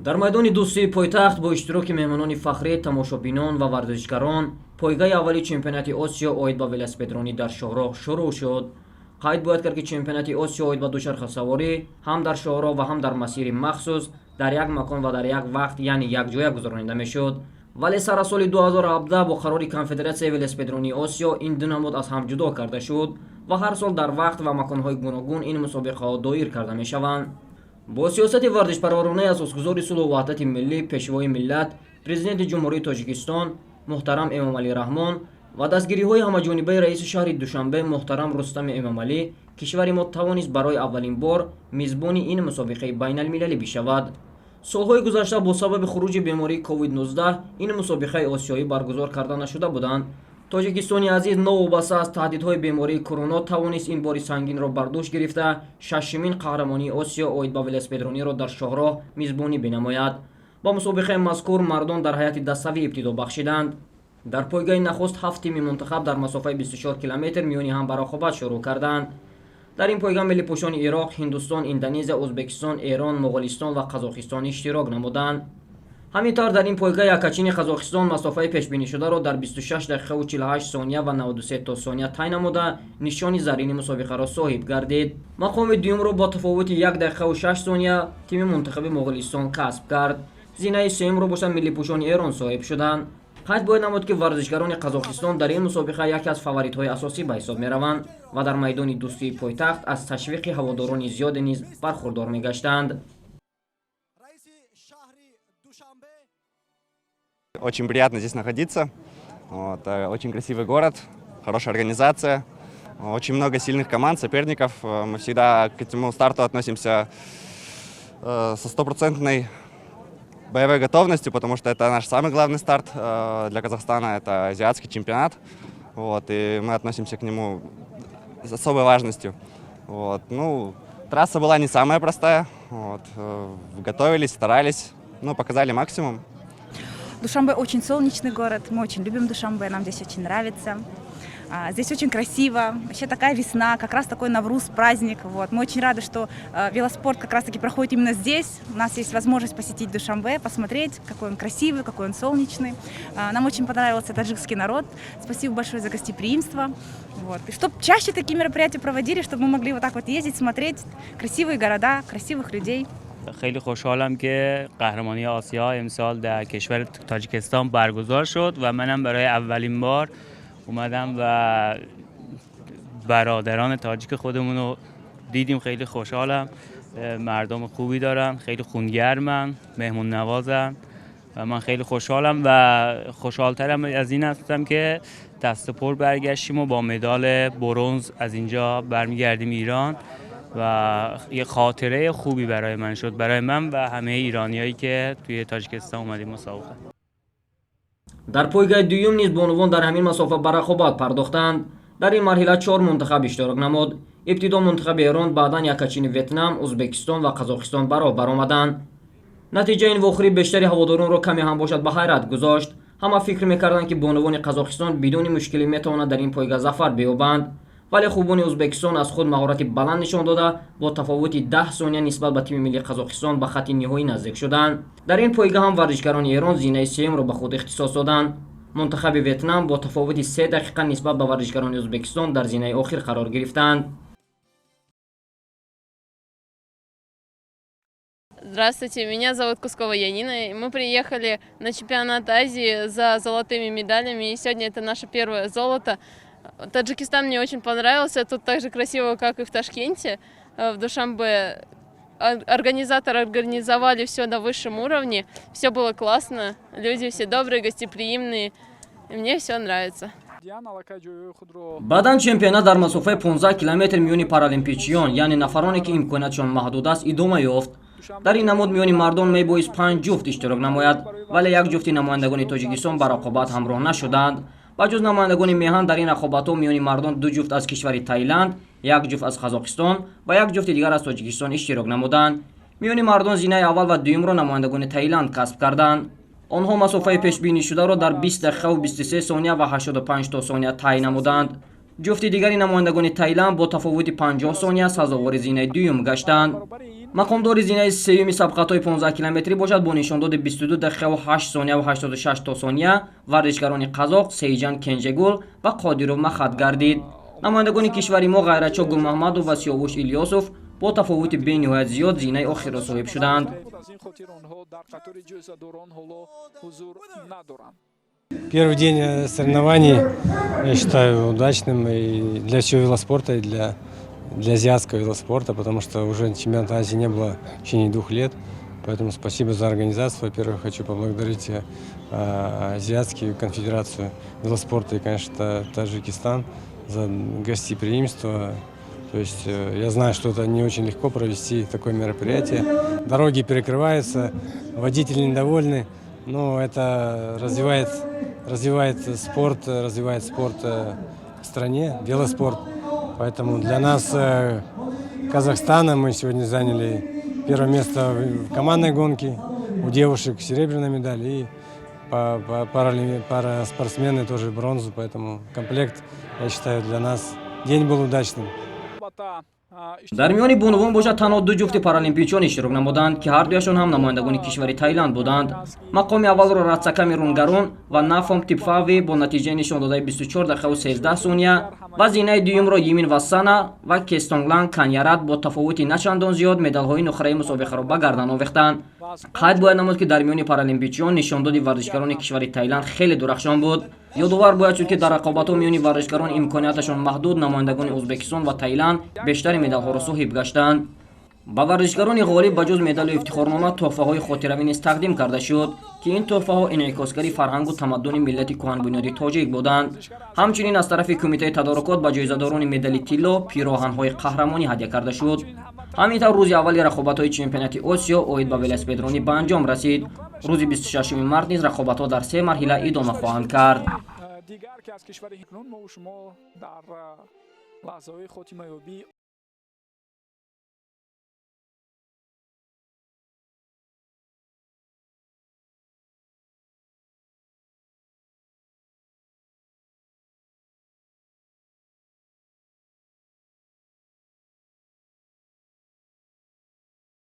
Дар майдони Дӯстии пойтахт бо иштироки меҳмонони фахрӣ, тамошобинон ва варзишгарон пойгаи аввали чемпионати Осиё оид ба велосипедронӣ дар шоҳроҳ шурӯъ шуд. Қайд бояд кард, ки чемпионати Осиё оид ба дучархасаворӣ ҳам дар шоҳроҳ ва ҳам дар масири махсус дар як макон ва дар як вақт, яъне якҷоя гузаронида мешуд. Вале сар аз соли 2017 бо қарори Конфедератсияи велосипедронии Осиё ин ду намуд аз ҳам ҷудо карда шуд ва ҳар сол дар вақт ва маконҳои гуногун ин мусобиқаҳо доир карда мешаванд. Бо сиёсати варзишпарваронаи асосгузори сулҳу ваҳдати миллӣ, Пешвои миллат, Президенти Ҷумҳурии Тоҷикистон муҳтарам Эмомалӣ Раҳмон ва дастгириҳои ҳамаҷонибаи раиси шаҳри Душанбе муҳтарам Рустами Эмомалӣ, кишвари мо тавонист барои аввалин бор мизбони ин мусобиқаи байналмилалӣ бишавад. Солҳои гузашта бо сабаби хуруҷи бемории COVID-19 ин мусобиқаи осиёӣ баргузор карда нашуда буданд. Тоҷикистони азиз новобаста аз таҳдидҳои бемории корона тавонист ин бори сангинро бар дӯш гирифта, шашумин қаҳрамонии Осиё оид ба велосипедрониро дар шоҳроҳ мизбонӣ бинамояд. Ба мусобиқаи мазкур мардон дар ҳайати даставӣ ибтидо бахшиданд. Дар пойгаи нахуст ҳафт тими мунтахаб дар масофаи 24 километр миёни ҳам ба рақобат шурӯъ карданд. Дар ин пойга миллипӯшони Ироқ, Ҳиндустон, Индонезия, Ӯзбекистон, Эрон, Моғолистон ва Қазоқистон иштирок намуданд. Ҳамин тавр, дар ин пойга якачини Қазоқистон масофаи пешбинишударо дар 26 дақиқаву 48 сония ва 93 то сония тай намуда, нишони заррини мусобиқаро соҳиб гардид. Мақоми дуюмро бо тафовути 1 дақиқаву 6 сония тими мунтахаби Моғолистон касб кард. Зинаи сеюмро бошад миллипӯшони Эрон соҳиб шуданд. Қайд бояд намуд, ки варзишгарони Қазоқистон дар ин мусобиқа яке аз фаворитҳои асосӣ ба ҳисоб мераванд ва дар майдони Дӯстии пойтахт аз ташвиқи ҳаводорони зиёде низ бархурдор мегаштанд. Раиси шаҳри Душанбе. Очень приятно здесь находиться. Вот, очень красивый город, хорошая организация, очень много сильных команд, соперников. Мы всегда к этому старту относимся со стопроцентной боевой готовностью, потому что это наш самый главный старт для Казахстана, это азиатский чемпионат. Вот, и мы относимся к нему с особой важностью. Вот, ну, трасса была не самая простая. Вот, готовились, старались, ну, показали максимум. Душанбе очень солнечный город, мы очень любим Душанбе, нам здесь очень нравится. Здесь очень красиво, вообще такая весна, как раз такой Навруз, праздник. Вот. Мы очень рады, что велоспорт как раз-таки проходит именно здесь. У нас есть возможность посетить Душанбе, посмотреть, какой он красивый, какой он солнечный. Нам очень понравился таджикский народ. Спасибо большое за гостеприимство. Вот. И чтобы чаще такие мероприятия проводили, чтобы мы могли вот так вот ездить, смотреть красивые города, красивых людей. خیلی خوشحالم که قهرمانی آسیا امسال در کشور تاجیکستان برگزار شد و منم برای اولین بار اومدم و برادران تاجیک خودمون رو دیدیم. خیلی خوشحالم. مردم خوبی دارن، خیلی خونگرمن، مهمون نوازن و من خیلی خوشحالم و خوشحالترم از این هستم که دست پر برگشتیم و با مدال برنز از اینجا برمیگردیم ایران و یه خاطره خوبی برای من شد، برای من و همه ایرانیایی که توی تاجیکستان اومدیم مسابقه. Дар пойгаи дуюм низ бонувон дар ҳамин масофа ба рақобат пардохтанд. Дар ин марҳила чор мунтахаб иштирок намуд. Ибтидо мунтахаби Эрон, баъдан якачини Ветнам, Ӯзбекистон ва Қазоқистон ба роҳ баромаданд. Натиҷаи ин вохӯрӣ бештари ҳаводоронро каме ҳам бошад ба ҳайрат гузошт. Ҳама фикр мекарданд, ки бонувони Қазоқистон бидуни мушкилӣ метавонад дар ин пойга зафар биёбанд, вале хубони Ӯзбекистон аз худ маҳорати баланд нишон дода, бо тафовути 10 сония нисбат ба тими миллии Қазоқистон ба хатти ниҳоӣ наздик шуданд. Дар ин пойга ҳам варзишгарони Эрон зинаи сеюмро ба худ ихтисос доданд. Мунтахаби Ветнам бо тафовути 3 дақиқа нисбат ба варзишгарони Ӯзбекистон дар зинаи охир қарор гирифтанд. Здравствуйте, меня зовут Кускова Янина. И мы приехали на чемпионат Азии за золотыми медалями. И сегодня это наше первое золото. Таджикистан мне очень понравился. Тут так же красиво, как и в Ташкенте, в Душанбе. Организаторы организовали все на высшем уровне. Все было классно. Люди все добрые, гостеприимные. И мне все нравится. Баъдан чемпионат дар масофаи 15 километр миёни паралимпичиён, яъне нафароне, ки имкониятшон маҳдуд аст, идома ёфт. Дар ин намуд миёни мардон мебоист панҷ ҷуфт иштирок намояд, вале як ҷуфти намояндагони Тоҷикистон ба рақобат ҳамроҳ нашуданд. Ба ҷуз намояндагони меҳан, дар ин рақобатҳо миёни мардон ду ҷуфт аз кишвари Таиланд, як ҷуфт аз Қазоқистон ва як ҷуфти дигар аз Тоҷикистон иштирок намуданд. Миёни мардон зинаи аввал ва дуюмро намояндагони Таиланд касб карданд. Онҳо масофаи пешбинишударо дар 20 дақиқаву 23 сония ва 85 то сония тай намуданд. Ҷуфти дигари намояндагони Таиланд бо тафовути 50 сония сазовори зинаи дуюм гаштанд. Мақомдори зинаи сеюми сабқатҳои 15 километрӣ бошад, бо нишондоди 22 дақиқаву 8 сонияу 86 то сония варзишгарони қазоқ Сейҷан Кенжегул ва Қодиров Махат гардид. Намояндагони кишвари мо Ғайратшо Гулмаҳмадов ва Сиёвуш Илёсов бо тафовути бениҳоят зиёд зинаи охирро соҳиб шуданд. Аз ин хотир онҳо дар қатори ҷоизадорон ҳоло ҳузур надоранд. Первый день соревнований я считаю удачным и для всего велоспорта, и для азиатского велоспорта, потому что уже чемпионата Азии не было в течение 2 лет. Поэтому спасибо за организацию. Во-первых, хочу поблагодарить Азиатскую конфедерацию велоспорта и, конечно, Таджикистан за гостеприимство. То есть я знаю, что это не очень легко провести такое мероприятие. Дороги перекрываются, водители недовольны, но это развивает спорт в стране, велоспорт. Поэтому для нас, Казахстана, мы сегодня заняли первое место в командной гонке, у девушек серебряная медаль и параспортсмены тоже бронзу, поэтому комплект, я считаю, для нас день был удачным. Албатта, Дар миёни бонувон бошад, танҳо ду ҷуфти паралимпичон иштирок намуданд, ки ҳардуяшон ҳам намояндагони кишвари Таиланд буданд. Мақоми аввалро Ратсаками Рунгарон ва Нафом Типфави бо натиҷаи нишондодаи 24 дақиқаву 13 сония ва зинаи дуюмро Йимин Вассана ва Кестонглан Канярат бо тафовути начандон зиёд медалҳои нуқраи мусобиқаро ба гардан овехтанд. Қайд бояд намуд, ки дар миёни паралимпичиён нишондоди варзишгарони кишвари Таиланд хеле дурахшон буд. Ёдовар бояд шуд, ки дар рақобатҳо миёни варзишгарон имконияташон маҳдуд намояндагони Ӯзбекистон ва Таиланд бештари медалҳоро соҳиб гаштанд. Ба варзишгарони ғолиб ба ҷуз медалу ифтихорнома тӯҳфаҳои хотиравӣ низ тақдим карда шуд, ки ин тӯҳфаҳо инъикосгари фарҳангу тамаддуни миллати кӯҳанбунёди тоҷик буданд. Ҳамчунин аз тарафи кумитаи тадорукот ба ҷоизадорони медали тилло пироҳанҳои қаҳрамонӣ ҳадя карда шуд. Ҳамин тавр, рӯзи аввали рақобатҳои чемпионати Осиё оид ба велосипедронӣ ба анҷом расид. Рӯзи 26 март низ рақобатҳо дар се марҳила идома хоҳанд кард. Дигар ки аз кишвари мо шумо дар лаҳзаҳои хотимаёбӣ.